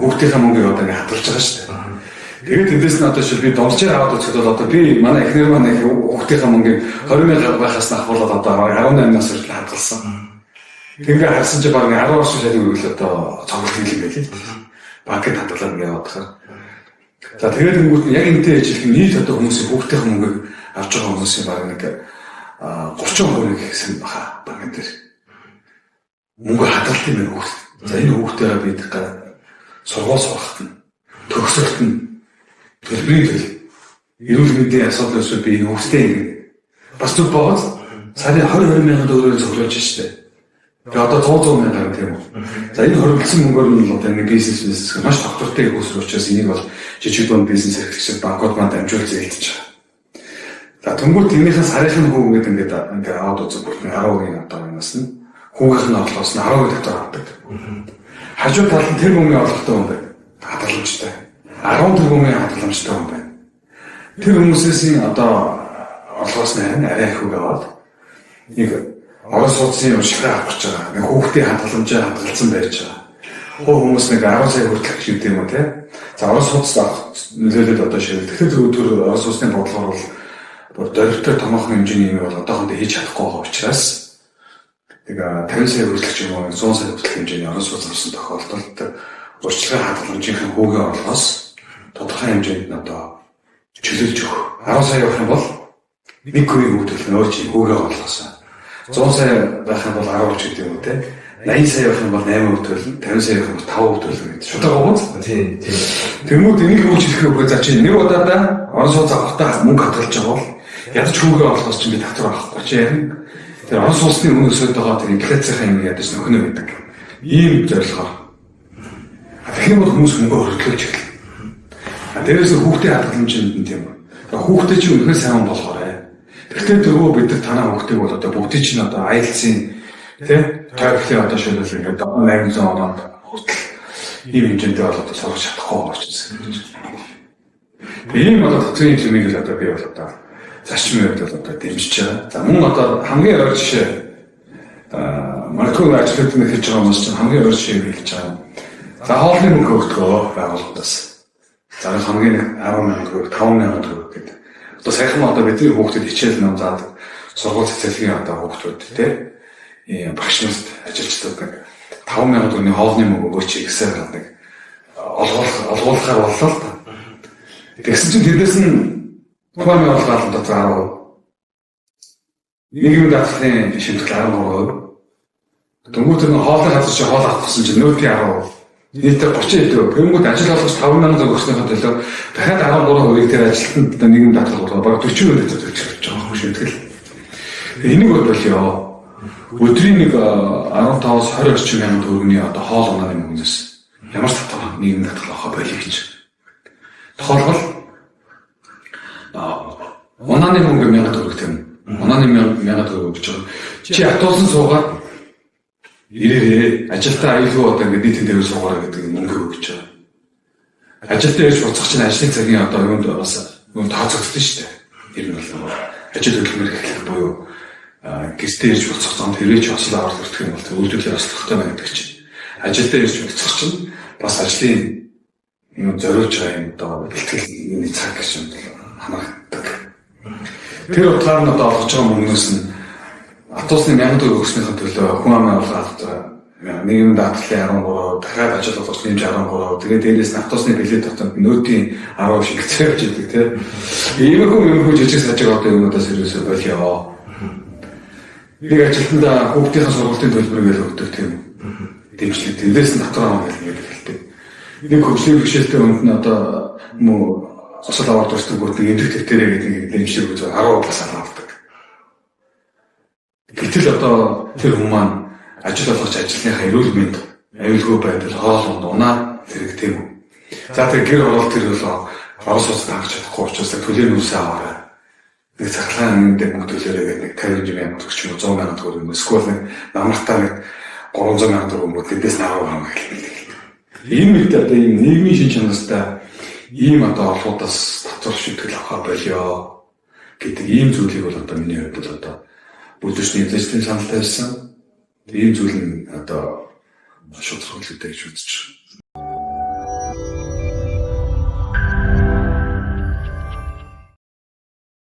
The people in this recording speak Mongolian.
Хүүхдийнхээ мөнгийг одоо ингэ хадгалж байгаа шүү дээ. Тэгээд тэндээс нь одоо жишээл би дунджаар аваад үзэхэд бол одоо би манай эхнэр маань их хүүхдийнхээ мөнгийг 20 мянга байхаас нь ахуулаад одоо 18 нас хүртэл хадгалсан. Тэгээ харсан чи баг 10 орчим сая төгрөг л одоо цогцолт юм байл л дээ. Банкд хадгалаад ингэ яваад хаа. За тэгээд өнгөрт нь яг энэтэй ижилхэн нийт одоо хүмүүсийн хүүхдийн мөнгийг авч байгаа хүмүүсийн баг нэг 30% хийсэн баха банкн дээр. Мөнгө хадгалт юм байна хүүхд. За энэ хүүхдээ бид сургууль сурахт нь төгсөлт нь төлбөрийн төл эрүүл мэндийн асуудал эсвэл би энэ хүүхдээ ингэ бас зүг богоц сарын 20 20 мянган төгрөгөөр цуглуулж штэ. Тэгээ одоо 100 100 мянгаар тийм үү. За энэ хоригдсан мөнгөөр нь бол одоо нэг бизнес маш тогтвортой үүсвэр учраас энийг бол жижиг дунд бизнес эрхлэгчид банкуд маань дамжуулж зээлдэж байгаа. За тэнгуү тэрнийхэн сарынх нь хүү гэдэг ингээд ингээд аваад үзэх бүрт 10% одоо юмас нь хүүгийнх нь орлогоос нь 10% татвар авдаг. Хажуу талд нь тэр мөнгөний орлоготой хүн байна. Хадгаламжтай. 10 тэрбумын хадгаламжтай хүн байна. Тэр хүмүүсээс одоо орлогоос нь харин арай их үг аваад нэг орон сууцны урьдчилгаа авах гэж байгаа. Нэг хүүхдийн хадгаламжаа хадгалсан байж байгаа. Хөө хүмүүс нэг 10 сая хүртэлх гэж юм уу те. За орон сууц авах нөлөөлөд одоо шийдэл. Тэгэхээр тэр орон сууцны бодлогоор бол бүр дөрвтэй томоохон хэмжээний юм бол одоохондоо хийж чадахгүй байгаа учраас нэг 50 сая хүртэлх ч юм уу 100 сая хүртэлх хэмжээний орон сууц авсан тохиолдолд урьдчилгаа хадгаламжийн хүүгийн орлогоос тодорхой хэмжээнд нь одоо чөлөөлж өгөх. 10 сая явах юм бол 1 хувийн хүүг төлнө өөр чи хүүгийн орлогоос. 100 сая байх юм бол 10 ч гэдэг юм уу те. 80 сая байх юм бол 8% төлнө, 50 сая байх юм бол 5% төлнө гэдэг. Шударга уу? Тийм, тийм. Тэнгүүд энийг юу хэлэх вэ? За чи нэг удаадаа орон сууц авахдаа мөнгө хадгалж байгаа бол ядаж хүүгээ орлогоос чинь би татвар авахгүй чи ярина. Тэр орон сууцны үнэ өсөд байгаа тэр инфляцийн юм ядаж нөхнө байдаг. Ийм зорилгоор. Тэгэх юм бол хүмүүс мөнгө хөрөлдүүлж эхэлнэ. А дээрээс нь хүүхдийн хадгаламжинд нь тийм үү. Хүүхдээ чи үнэхээр сайн болохоорой. Тэгвэл тэргүй бид нар танаа хүүхдийг бол одоо бүгдийг чинь одоо IELTS-ийн тий TOEFL-ийн одоо шийдэл ингээд 800 оноод хүртэл ийм хэмжээндээ бол одоо сурах чадахгүй байгаа ч гэсэн. Тэгээ ийм одоо татврын чимээг л одоо би бол одоо зарчмын хувьд бол одоо дэмжиж байгаа. За мөн одоо хамгийн ойр жишээ магадгүй ажлууд нэг хийж байгаа хүмүүс чинь хамгийн ойр жишээ хэлж байгаа. За хоолны мөнгө өгдгөө байгууллагаас. За хамгийн нэг 10 мянган төгрөг, 5 мянган төгрөг гэдэг. Одоо саяхан одоо бидний хүүхдэд хичээл ном заадаг сургууль цэцэрлэгийн одоо хүүхдүүд тий ийм багш нарт ажилчдад нэг 5 мянган төгрөгийн хоолны мөнгө өгөөч гэсэн нэг олгуулахаар боллоо л та. Тэгсэн чинь тэндээс нь тухайн орлого дотор 10%. Нийгмийн даатгалын шимтгэл 13%. Дөнгөж тэр хоолны газар чи хоол авах гэсэн чинь нөөтийн 10%. Нийтдээ 30 хэдэн. Тэнгүүд ажил олгож 5 мянган өгснөхийн төлөө дахиад 13%-ийг тэр ажилтнанд нийгмийн даатгал болгоо бараг 40% дотор төлж байгаа юм шимтгэл. Энийг бол болио. Өдрийн нэг 15-аас 20 орчим мянган төгрөгийн одоо хоол унааны мөнгнөөс ямар ч татвар нийгмийн даатгал авах болиё гэж. Тухайлбал унааны мөнгө 1000 төгрөг тийм. Унааны 1000 төгрөг өгч байгаа. Чи автобусан суугаад ирээрээ ажилдаа аюулгүй одоо ингээд нийтийн тээвэр суугаарай гэдэг мөнгө өгч байгаа. Ажилдаа ирж буцах чинь ажлын цагийн одоо юунд бас юунд тооцогдсон шүү дээ. Тэр нь бол ажил хөдөлмөр эхлэх буюу гэртээ ирж буцах зам тэрээ чи осол аваад ирэх юм бол үйлдвэрлэлээр ослохтой байна гэдэг чинь. Ажилдаа ирж буцах чинь бас ажлын юм зориулж байгаа юм одоо бэлтгэл юуны цаг гэж юм хамаардаг. Тэр утгаар нь одоо олгож байгаа мөнгнөөс нь автобусны 1000 төгрөг өгснийхээ төлөө хүн амын орлого авдаг. Нийгмийн даатгалын 13, дахиад ажил олгож нэмж 13, тэгээ дээрээс нь автобусны билет дотор нөөтийн 10 шингэцээ явж идэг тий. Иймэрхүү жижиг сажиг одоо юмудаас ерөөсөө болио. Нэг ажилтнаа хүүхдийнхээ сургуулийн төлбөр гэж өгдөг тийм үү. Дэмжлэг тэндээс нь татвар авах гэх юм хэлдэг. Нэг хөгжлийн бэрхшээлтэй хүнд нь одоо мөн осол аваад төрсөн гот нэг эмдэх дэвтэрээ гэдэг нэг дэмжлэг өгч 10 бас авдаг. Гэтэл одоо тэр хүн маань ажил олгож ажлынхаа эрүүл мэнд, аюулгүй байдал, хоол унд, унаа зэрэг тийм үү. За тэр гэр хороолт тэр бол орон сууцнд хангах чадахгүй учраас төлөө нүүсээ аваарай. Нэг цахилгаан дээр мөнгө төлөөрэй гэдэг нэг 50 мянган төгрөг ч юм уу 100 мянган төгрөг юм. Эсвэл нэг намартаа нэг 300 мянган төгрөг мөнгө тэндээс нь 10 гарна гэх. Энэ мэт одоо ийм нийгмийн шин чанартай ийм одоо орлуудаас татвар шийтгэл авахаа болио гэдэг ийм зүйлийг бол одоо миний хувьд бол одоо бүлэвчний эзэжлийн санал тавьсан. Ийм зүйл нь одоо шударга үлдээ гэж үзэж байна.